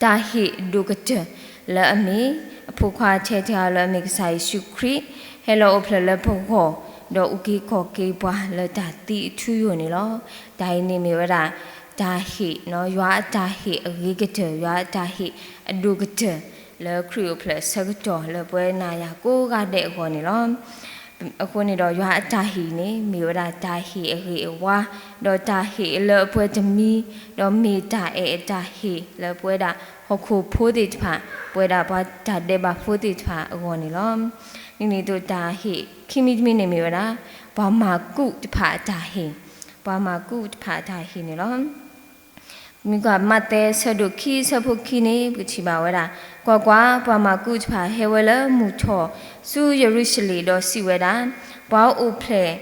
တၢ်ဟ့ၣ်အဒိၣ်ကတၢၢ်လၢအမ့ၢ် အဖိခွါထဲတဂၤလၢအမ့ၢ်ကစၢ်ယ့ၣ်ၡူးခရံာ် ဟဲလီၤအိၣ်ဖျဲၣ်လၢပဂီၢ် ဒီးအုၣ်က့ၤခီၣ်က့ၤပှၤလၢတၢ်သံအထူအယိာ်န့ၣ်လီၤ. တၢ်အံၤန့ၣ်မ့ၢ်ဝဲဒၣ် တၢ်ဟ့ၣ်, ယွၤအတၢ်ဟ့ၣ်အဂ့ၤကတၢၢ်, ယွၤအတၢ်ဟ့ၣ်အဒိၣ်ကတၢၢ် လၢခရံာ်အိၣ်ဖျဲၣ်အဆၢကတီၢ်လၢပဝဲနၤယၤကိးဂၤဒဲးအဂီၢ်န့ၣ်လီၤ. အဃိန့ၣ်ဒီး ယွၤအတၢ်ဟ့ၣ်န့ၣ် မ့ၢ်ဝဲဒၣ်တၢ်ဟ့ၣ်အဂ့ၤအဝါ, ဒီးတၢ်ဟ့ၣ်လၢအပှဲၤတမံၤ, ဒီးမ့ၢ်တၢ်အဲၣ်အတၢ်ဟ့ၣ်လၢပဝဲဒၣ်ဟီၣ်ခိၣ်ဖိသ့ၣ်တဖၣ်, ပဝဲဒၣ်ပှၤတၢ်ဒဲးဘးဖိသ့ၣ်တဖၣ်အဂီၢ်န့ၣ်လီၤ. ဒ်န့ၣ်အသိးတၢ်ဟ့ၣ်ခံမံၤတမံၤန့ၣ်မ့ၢ်ဝဲဒၣ် ပှၤမၤကူးတဖၣ်အတၢ်ဟ့ၣ်, ပှၤမၤကူးတဖၣ်အတၢ်ဟ့ၣ်န့ၣ်လီၤ. မ့ၢ်ကွၢ်မးသဲအဆၢဒိၣ်ခံအဆၢဖိခံန့ၣ် ပကထံၣ်ဘၣ်ဝဲဒၣ်, ကွၢ်ကွၢ်, ပှၤမၤကူးတဖၣ်ဟဲဝဲလၢမုၢ်ထီၣ်ဆူယရူၤၡလ့ၣ်ဒီးစံးဝဲဒၣ်, ပှၤအိၣ်ဖျဲၣ်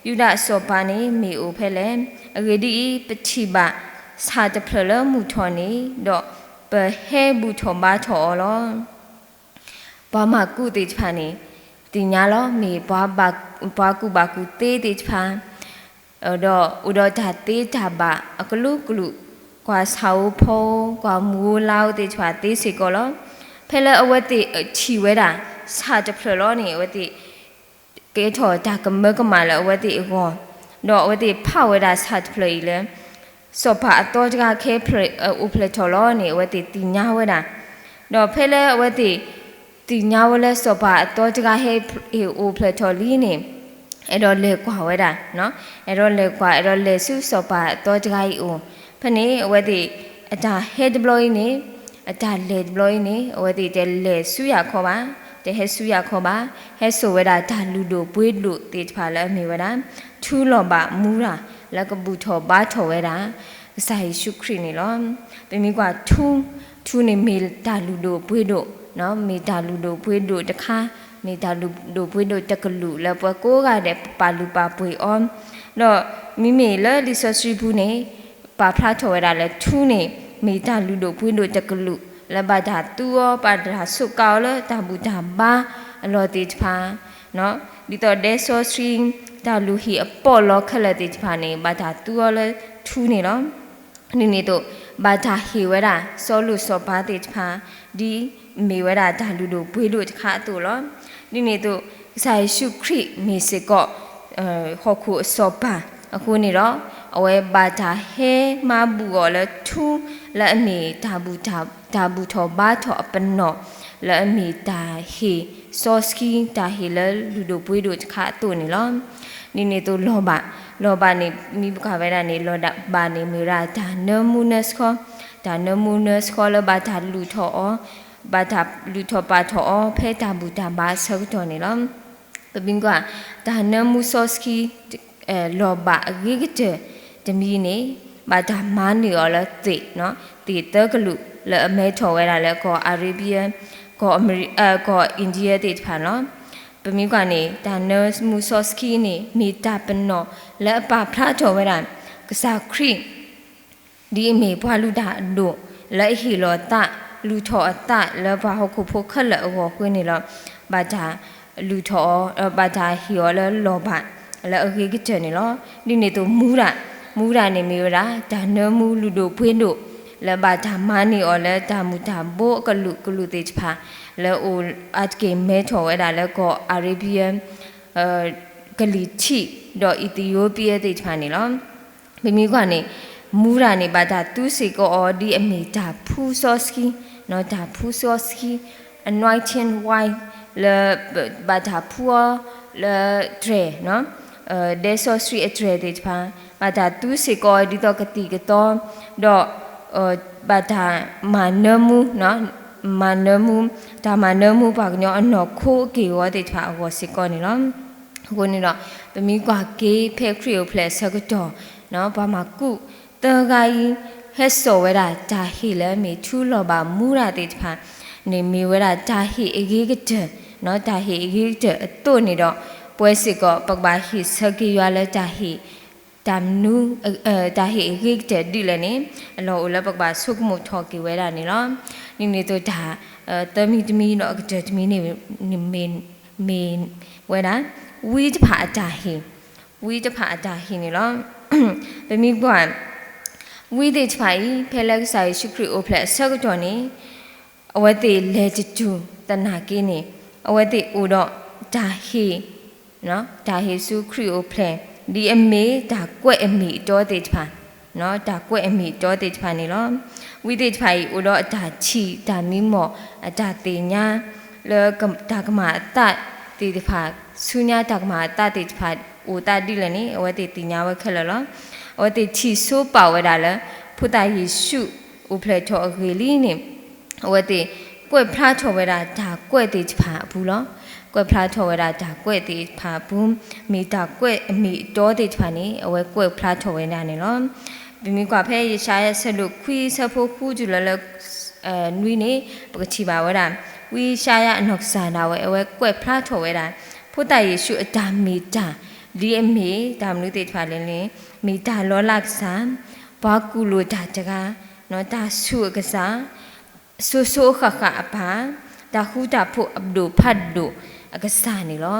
ယူဒၤစီၤပၤန့ၣ်မ့ၢ်အိၣ်ဖဲလဲၣ်. အဂ့ၢ်ဒ်အံၤ, ပထံၣ်ဘၣ်ဆၣ်တဖျၢၣ်လၢမုၢ်ထီၣ်န့ၣ်, ဒီးပဟဲဘူၣ်ထီၣ်ဘါထီၣ်အီၤလီၤ. ပှၤမၤကူးသ့ၣ်တဖၣ်န့ၣ် သ့ၣ်ညါလီၤ မ့ၢ်ပှၤကူၣ်ဘၣ်ကူၣ်သ့သ့ၣ်တဖၣ် ဒီးအိၣ်ဒီးတၢ်သ့တၢ်ဘၣ်အကလုာ်ကလုာ်, ကွၢ်ဆၣ်ဧိၤဖီဧိၤ, ကွၢ်မုၢ်ဧိၤလါဧိၤသ့ၣ်တဖၣ်သ့စ့ၢ်ကီးလီၤ. ဖဲလၢအဝဲသ့ၣ်ထံၣ်ဝဲဒၣ် ဆၣ်တဖျၢၣ်လီၤန့ၣ် အဝဲသ့ၣ် ကဲထီၣ်တၢ်ကမၢကမၣ်လၢအဝဲသ့ၣ်အဂီၢ်, ဒီးအဝဲသ့ၣ်ဖးဝဲဒၣ်ဆၣ်တဖျၢၣ်အံၤလၢ စီၤပၤအသီတဂၤခဲ အိၣ်ဖျဲၣ်ထီၣ်လီၤန့ၣ် အဝဲသ့ၣ်သ့ၣ်ညါဝဲဒၣ်. ဒီးဖဲလၢအဝဲသ့ၣ် သ့ၣ်ညါဝဲလၢစီၤပၤအသီတဂၤဟဲအိၣ်ဖျဲၣ်ထီၣ်လံန့ၣ် အဲၣ်ဒိးလဲၤကွၢ်ဝဲဒၣ်, အဲၣ်ဒိးလဲၤကွၢ် အဲၣ်ဒိးလဲၤဆူစီၤပၤအသီတဂၤအံၤအအိၣ်. ဖဲန့ၣ် အဝဲသ့ၣ် အတၢ်ဟဲတဘျီအံၤန့ၣ် အတၢ်လဲၤတဘျီအံၤန့ၣ် အဝဲသ့ၣ်တလဲၤဆူယၤခီဘၣ်, တဟဲဆူယၤခီဘၣ်, ဟဲစိာ်ဝဲဒၣ်တၢ်လုၢ်ဒိၣ်ပှ့ၤဒိၣ်သ့ၣ်တဖၣ်လၢအမ့ၢ်ဝဲဒၣ် ထူလီၤဘၣ်မူရၤ လၢကဘူၣ်ထီၣ်ဘါထီၣ်ဝဲဒၣ် ကစၢ်ယ့ၣ်ၡူးခရံာ်န့ၣ်လီၤ. ပမ့ၢ်ကွၢ်ထူ, ထူန့ၣ်မ့ၢ်တၢ်လုၢ်ဒိၣ်ပှ့ၤဒိၣ်, မ့ၢ်တၢ်လုၢ်ဒိၣ်ပှ့ၤဒိၣ်တခါ, မ့ၢ်တၢ်လုၢ်ဒိၣ်ပှ့ၤဒိၣ်တကလုာ်လၢပှၤကိးဂၤဒဲးပပာ်လုၢ်ပာ်ပှ့ၤအီၤ, ဒီးမ့မ့ၢ်လၢလံာ်စီဆှံပူၤန့ၣ် ပာ်ဖျါထီၣ်ဝဲဒၣ်လၢထူန့ၣ် မ့ၢ်တၢ်လုၢ်ဒိၣ်ပှ့ၤဒိၣ်တကလုာ် လၢဘၣ်တၢ်သူအီၤ ဘၣ်တၢ်စူးကါအီၤလၢတၢ်ဘူၣ်တၢ်ဘါအလီၢ်သ့ၣ်တဖၣ်, ဒ်သိးဒဲစီဆှံ တၢ်လုၢ်ဟံၣ်အပီၣ်လီခဲလၢာ်သ့ၣ်တဖၣ်န့ၣ် ဘၣ်တၢ်သူအီၤလၢထူန့ၣ်လီၤ. ဒ်န့ၣ်အသိး ဘၣ်တၢ်ဟ့ၣ်ဝဲဒၣ် စီၤလိၣ်စီၤပၤသ့ၣ်တဖၣ် ဒ်မ့ၢ်ဝဲဒၣ်တၢ်လုၢ်ဒိၣ်ပှ့ၤဒိၣ်တခါအသိးလီၤ. ဒ်န့ၣ်အသိး ကစၢ်ယ့ၣ်ၡူးခရံာ်မ့ၢ်စ့ၢ်ကီး ဟီၣ်ခိၣ်အစီၤပၤအဃိန့ၣ်ဒီး အဝဲဘၣ်တၢ်ဟဲမၤဘူၣ်အီၤလၢထူ လၢအမ့ၢ်တၢ်ဘူၣ်ထီၣ်ဘါထီၣ်အပနီၣ် လၢအမ့ၢ်တၢ်ဟ့ၣ်စီဆှံ တၢ်ဟ့ၣ်လၢလုၢ်ဒိၣ်ပှ့ၤဒိၣ်တခါအသိးန့ၣ်လီၤ. ဒ်န့ၣ်အသိးလီၤဘၣ်, လီၤဘၣ်န့ၣ် မ့ၢ်ပကွၢ်ဝဲဒၣ်န့ၣ် လီၤဘၣ်န့ၣ်မ့ၢ်ဝဲဒၣ်တၢ်နၢမူနၢဆှီ, တၢ်နၢမူနၢဆှီလၢဘၣ်တၢ်လုၢ်ထီၣ်အီၤ, ဘၣ်တၢ်လုၢ်ထီၣ်ပာ်ထီၣ်အီၤ ဖဲတၢ်ဘူၣ်တၢ်ဘါအဆၢကတီၢ်န့ၣ်လီၤ. ပမ့ၢ်ကွၢ် တၢ်နၢမူစီဆှံ လီၤဘၣ်အဂ့ၤကတၢၢ်တမံၤန့ၣ် ဘၣ်တၢ်မၤန့ၢ်အီၤလၢသ့ၣ်, သ့ၣ်သၢကလုာ်လၢအမဲထီၣ်ဝဲဒၣ်လၢကီၢ် Arabia, ကီၢ် ကီၢ် India သ့ၣ်တဖၣ်န့ၣ်လီၤ. ပမ့ၢ်ကွၢ်န့ၣ် တၢ်နၢမူစီဆှံန့ၣ် မ့ၢ်တၢ်ပနီၣ်လၢအပာ်ဖျါထီၣ်ဝဲဒၣ် ကစၢ်ခရံာ် ဒ်အမ့ၢ်ပှၤလုၢ်တၢ်အဒိၣ် လၢအဟ့ၣ်လီၤသး လုၢ်ထီၣ်အသးလၢပှၤဟီၣ်ခိၣ်ဖိခဲလၢာ်အဂီၢ်အဃိန့ၣ်လီၤ. ဘၣ်တၢ်လုၢ်ထီၣ်အီၤ ဘၣ်တၢ်ဟ့ၣ်အီၤလၢလီၤဘၣ် လၢအဂ့ၤကတၢၢ်န့ၣ်လီၤ. ဒ်န့ၣ်အသိးမူရၤ, မူရၤန့ၣ်မ့ၢ်ဝဲဒၣ် တၢ်နၢမူလုၢ်ဒိၣ်ပှ့ၤဒိၣ် လၢဘၣ်တၢ်မၤန့ၢ်အီၤလၢတၢ်မူၤတၢ်ဘိအကလုာ်ကလုာ်သ့ၣ်တဖၣ် လၢအအိၣ်အါတက့ၢ်မဲထီၣ်ဝဲဒၣ်လၢကီၢ် Arabia ကလံၤထံး ဒီး Ethiopia သ့ၣ်တဖၣ်န့ၣ်လီၤ. ပမ့ၢ်ကွၢ်န့ၣ် မူရၤန့ၣ် ဘၣ်တၢ်သူစ့ၢ်ကီးအီၤဒ်အမ့ၢ်တၢ်ဖှူစီဆှံ, တၢ်ဖှူစီဆှံ anointing oil လၢ ဘၣ်တၢ်ဖှူအီၤလၢတြဲၤ ဒဲစီဆှံအတြဲၤသ့ၣ်တဖၣ် ဘၣ်တၢ်သူစ့ၢ်ကီးအီၤဒ်သိးကသံၣ်ကသီ ဒီး ဘၣ်တၢ်မၤနၢမူ မၤနၢမူ တၢ်မၤနၢမူပှၤကညီအနီၢ်ခိအက့ၢ်အဂီၤသ့ၣ်တဖၣ်အဂီၢ်စ့ၢ်ကီးန့ၣ်လီၤ. အဃိန့ၣ်ဒီး ပမ့ၢ်ကွၢ်က့ၤဖဲခရံာ်အိၣ်ဖျဲၣ်အဆၢကတီၢ် ပှၤမၤကူးသၢဂၤအံၤ ဟဲစိာ်ဝဲဒၣ်တၢ်ဟ့ၣ်လၢအမ့ၢ်ထူလီၤဘၣ်မူရၤသ့ၣ်တဖၣ်န့ၣ် မ့ၢ်ဝဲဒၣ်တၢ်ဟ့ၣ်အဂ့ၤကတၢၢ်, တၢ်ဟ့ၣ်အဂ့ၤကတၢၢ်အသိးန့ၣ်ဒီး ပဝဲစ့ၢ်ကီး ပကဘၣ်ဟ့ၣ်ဆၢက့ၤယွၤလၢတၢ်ဟ့ၣ် တၢ်မနုၤ တၢ်ဟ့ၣ်အဂ့ၤကတၢၢ်ဒ်လဲၣ်န့ၣ် အလီၢ်အိၣ်လၢပကဘၣ်ဆိကမိၣ်ထီၣ်က့ၤဝဲဒၣ်န့ၣ်လီၤ. ဒ်န့ၣ်အသိးတၢ် သၢမံၤတမံၤဒီးအကတၢၢ်တမံၤန့ၣ် မ့ၢ် မ့ၢ်ဝဲဒၣ် ဝံတဖၣ်အတၢ်ဟ့ၣ်, ဝံတဖၣ်အတၢ်ဟ့ၣ်န့ၣ်လီၤ. ပမ့ၢ်ကွၢ် ဝံသ့ၣ်တဖၣ်အံၤ ဖဲလၢကစၢ်ယ့ၣ်ၡူးခရံာ်အိၣ်ဖျဲၣ်အဆၢကတီၢ်န့ၣ် အဝဲသ့ၣ်လဲၤတတုၤသနာ်က့န့ၣ် အဝဲသ့ၣ်အိၣ်ဒီးတၢ်ဟ့ၣ် တၢ်ဟ့ၣ်ဆူခရံာ်အိၣ်ဖျဲၣ် ဒ်အမ့ၢ်တၢ်ကွဲးအမ့ၢ်အတီသ့ၣ်တဖၣ်, တၢ်ကွဲးအမ့ၢ်အတီသ့ၣ်တဖၣ်န့ၣ်လီၤ. ဝံသ့ၣ်တဖၣ်အံၤ အိၣ်ဒီးအတၢ်ထံၣ်တၢ်မံမီၢ် အတၢ်သ့ၣ်ညါ လၢတၢ်ကမၤအသးသ့ၣ်တဖၣ် ဆူညါတၢ်ကမၤအသးသ့ၣ်တဖၣ် အိၣ်သးဒ်လဲၣ်န့ၣ် အဝဲသ့ၣ်သ့ၣ်ညါဝဲခဲလၢာ်လီၤ. အဝဲသ့ၣ်ထံၣ်ဆိပာ်ဝဲဒၣ်လၢ ဖိသၣ်ယ့ၣ်ၡူးအိၣ်ဖျဲၣ်ထီၣ်အဂ့ၢ်လံန့ၣ် အဝဲသ့ၣ်ကွဲးဖျါထီၣ်ဝဲဒၣ်တၢ်ကွဲးသ့ၣ်တဖၣ်အပူၤလီၤ. ကွဲးဖျါထီၣ်ဝဲဒၣ်တၢ်ကွဲးသ့ၣ်တဖၣ်အပူၤ မ့ၢ်တၢ်ကွဲးအမ့ၢ်အတီသ့ၣ်တဖၣ်န့ၣ် အဝဲကွဲးဖျါထီၣ်ဝဲဒၣ်န့ၣ်လီၤ. ပမ့ၢ်ကွၢ်ဖဲယၡါယၤဆၢဒိၣ်ခွံဆၢဖိဃုတုၤလၢလၢ နွံန့ၣ် ပကထံၣ်ဘၣ်ဝဲဒၣ် ဝံယၡါယၤအနီၢ်ကစၢ်ဒၣ်ဝဲ အဝဲကွဲးဖျါထီၣ်ဝဲဒၣ် ဖိသၣ်ယ့ၣ်ၡူးအတၢ်မ့ၢ်တၢ် ဒ်အမ့ၢ်တၢ်မနုၤသ့ၣ်တဖၣ်လဲၣ်န့ၣ် မ့ၢ်တၢ်လီလးကစၢ်, ပှၤကူၣ်လိာ်တၢ်တဂၤ, တၢ်ဆူးအကစၢ်, စိၤစိၤဃၣ်ဃၣ်အပၢ်, တၢ်ဃူတၢ်ဖိးအဒိၣ်ဖးဒိၣ်, အကစၢ်န့ၣ်လီၤ.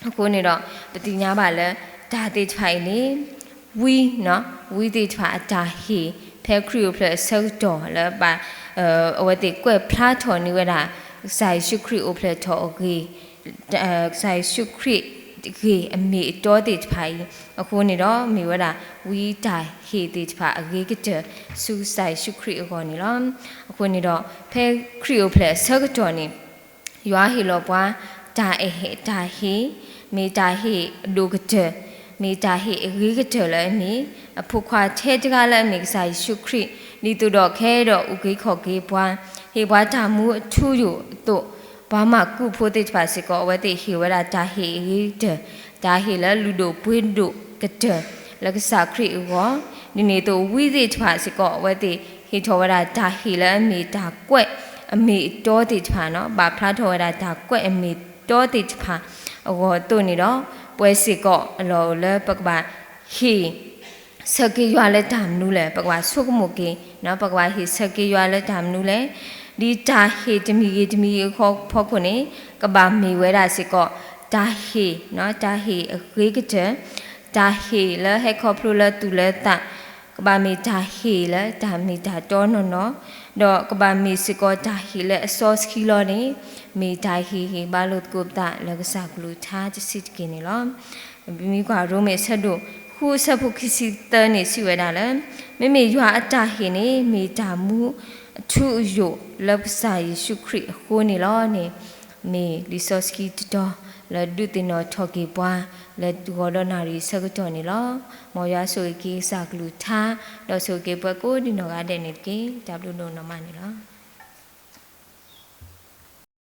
အဃိန့ၣ်ဒီး ပသ့ၣ်ညါဘၣ်လၢ တၢ်သ့ၣ်တဖၣ်အံၤန့ၣ် ဝံ, ဝံသ့ၣ်တဖၣ်အတၢ်ဟ့ၣ် ဖဲခရံာ်အိၣ်ဖျဲၣ်အဆၢကတီၢ်လၢဘၣ် အဝဲသ့ၣ်ကွဲးဖျါထီၣ်န့ၢ်ဝဲဒၣ် ကစၢ်ယ့ၣ်ၡူးခရံာ်အိၣ်ဖျဲၣ်ထီၣ်အဂ့ၢ် ကစၢ်ယ့ၣ်ၡူးခရံာ်အဂ့ၢ်အမ့ၢ်အတီသ့ၣ်တဖၣ်အံၤ အဃိန့ၣ်ဒီး မ့ၢ်ဝဲဒၣ် ဝံတၢ်ဟ့ၣ်သ့ၣ်တဖၣ်အဂ့ၤကတၢၢ် ဆူကစၢ်ယ့ၣ်ၡူးခရံာ်အဂီၢ်န့ၣ်လီၤ. အဃိန့ၣ်ဒီး ဖဲခရံာ်အိၣ်ဖျဲၣ်အဆၢကတီၢ်န့ၣ် ယွၤဟ့ၣ်လီၤပှၤ တၢ်အဲၣ်တၢ်ဟ့ၣ်, မ့ၢ်တၢ်ဟ့ၣ်အဒိၣ်ကတၢၢ်, မ့ၢ်တၢ်ဟ့ၣ်အဂ့ၤကတၢၢ်လၢအမ့ၢ် အဖိခွါထဲတဂၤလၢအမ့ၢ်ကစၢ်ယ့ၣ်ၡူးခရံာ်, ဒ်သိးဒီးကဟဲဒီးအုၣ်က့ၤခီၣ်က့ၤပှၤ, ဟ့ၣ်ပှၤတၢ်မူအထူအယိာ်အသိး, ပှၤမၢ်ကူးဖိသ့ၣ်တဖၣ်စ့ၢ်ကီး အဝဲသ့ၣ်ဟ့ၣ်ဝဲဒၣ်တၢ်ဟ့ၣ်အဂ့ၤကတၢၢ်, တၢ်ဟ့ၣ်လၢလုၢ်ဒိၣ်ပှ့ၤဒိၣ်ကတၢၢ် လၢကစၢ်ခရံာ်အဂီၢ်, ဒ်န့ၣ်အသိးဝံသ့ၣ်တဖၣ်စ့ၢ်ကီး အဝဲသ့ၣ်ဟ့ၣ်ထီၣ်ဝဲဒၣ်တၢ်ဟ့ၣ်လၢအမ့ၢ်တၢ်ကွဲးအမ့ၢ်အတီသ့ၣ်တဖၣ်န့ၣ်, ဘၣ်ဖျါထီၣ်ဝဲဒၣ်တၢ်ကွဲးအမ့ၢ်တီသ့ၣ်တဖၣ်အဂီၢ်အသိးန့ၣ်ဒီး, ပဝဲစ့ၢ်ကီးအလီၢ်အိၣ်လၢပကဘၣ်ဟ့ၣ် ဆၢက့ၤယွၤလၢတၢ်မနုၤလဲၣ်, ပကဘၣ်ဆိကမိၣ်က့ၤ, ပကဘၣ်ဟ့ၣ်ဆၢက့ၤယွၤလၢတၢ်မနုၤလဲၣ်, ဒ်တၢ်ဟ့ၣ်တမံၤဂ့ၤတမံၤဂ့ၤအဖီခိၣ်န့ၣ်, ကဘၣ်မ့ၢ်ဝဲဒၣ်စ့ၢ်ကီး တၢ်ဟ့ၣ်, တၢ်ဟ့ၣ်အဂ့ၤကတၢၢ်, တၢ်ဟ့ၣ်လၢဟဲခီဖျိလၢသူၣ်လၢသး, ကဘၣ်မ့ၢ်တၢ်ဟ့ၣ်လၢတၢ်မ့ၢ်တၢ်တီနီၢ်နီၢ်, ဒီးကဘၣ်မ့ၢ်စ့ၢ်ကီးတၢ်ဟ့ၣ်လၢအစီဆှံလီၤန့ၣ်, မ့ၢ်တၢ်ဟ့ၣ်ဂ့ၤဘၣ်လိာ်သကိးပသးလၢကစၢ်ကလုၢ်ကထါတဆံးတက့ၢ်န့ၣ်လီၤ. ပမ့ၢ်ကွၢ်ရိမ့ၤအဆၢဒိၣ်ဃုအဆၢဖိခံဆံသၢန့ၣ် စံးဝဲဒၣ်လၢ, မ့မ့ၢ်ယွၤအတၢ်ဟ့ၣ်န့ၣ် မ့ၢ်တၢ်မူအထူအယိာ်လၢကစၢ်ယ့ၣ်ၡူးခရံာ်အဃိန့ၣ်လီၤန့ၣ်, မ့ၢ်လံာ်စီဆှံတတီၤလၢဒုးသ့ၣ်နီၣ်ထီၣ်က့ၤပှၤ လၢဂီၤဒီးနၣ်ရံၣ်အဆၢကတီၢ်န့ၣ်လီၤ. မ်ယွၤဆိၣ်ဂ့ၤက့ၤကစၢ်ကလုၢ်ကထါ, ဒီးဆိၣ်ဂ့ၤက့ၤပှၤကိးဒံနီၢ်ဂၤဒဲးန့ၣ်တက့ၢ်. တၢ်ဘျုးဒိၣ်နီၢ်မးန့ၣ်လီၤ.